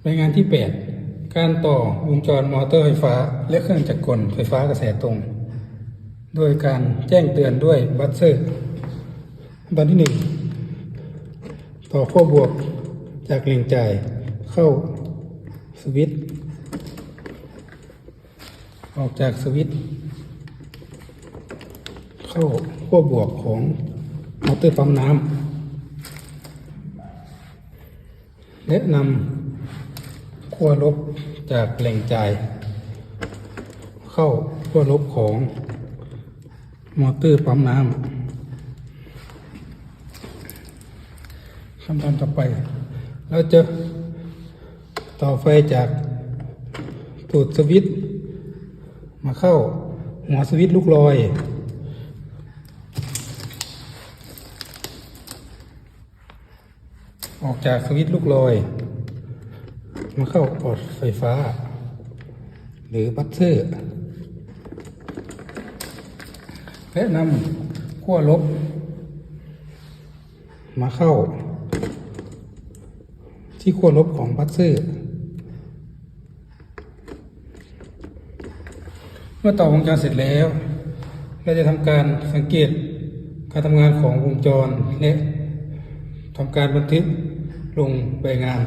ລາຍງານທີແປດ ການຕໍ່ວົງຈອນມໍເຕີໄຟຟ້າ ແລະ ເຄື່ອງຈັກກົນໄຟຟ້າກະແສຕົງ ໂດຍການແຈ້ງເຕືອນດ້ວຍບັດເຊີ. ຂັ້ນຕອນທີໜຶ່ງ ຕໍ່ຂົ້ວບວກຈາກແຫຼ່ງຈ່າຍເຂົ້າສະວິດ ອອກຈາກສະວິດເຂົ້າຂົ້ວບວກຂອງມໍເຕີປ້ຳນ້ຳ ແລະ ນຳຂົ້ວລົບຈາກແຫຼ່ງຈ່າຍເຂົ້າຂົ້ວລົບຂອງມໍເຕີປ້ຳນ້ຳ. ຂັ້ນຕອນຕໍ່ໄປ ເຮົາຈະຕໍ່ໄຟຈາກຕູດສະວິດມາເຂົ້າຫົວສະວິດລູກລອຍ. ອອກຈາກສະວິດລູກລອຍ ມາເຂົ້າພອດໄຟຟ້າ ຫຼື ບັດເຊີ ແລະ ນຳຂົ້ວລົບມາເຂົ້າທີ່ຂົ້ວລົບຂອງບັດເຊີ. ເມື່ອຕໍ່ວົງຈອນເສັດແລ້ວ, ເຮົາຈະທຳການສັງເກດການທຳງານຂອງວົງຈອນ ແລະ ທຳການບັນທຶກລົງໃບງານ.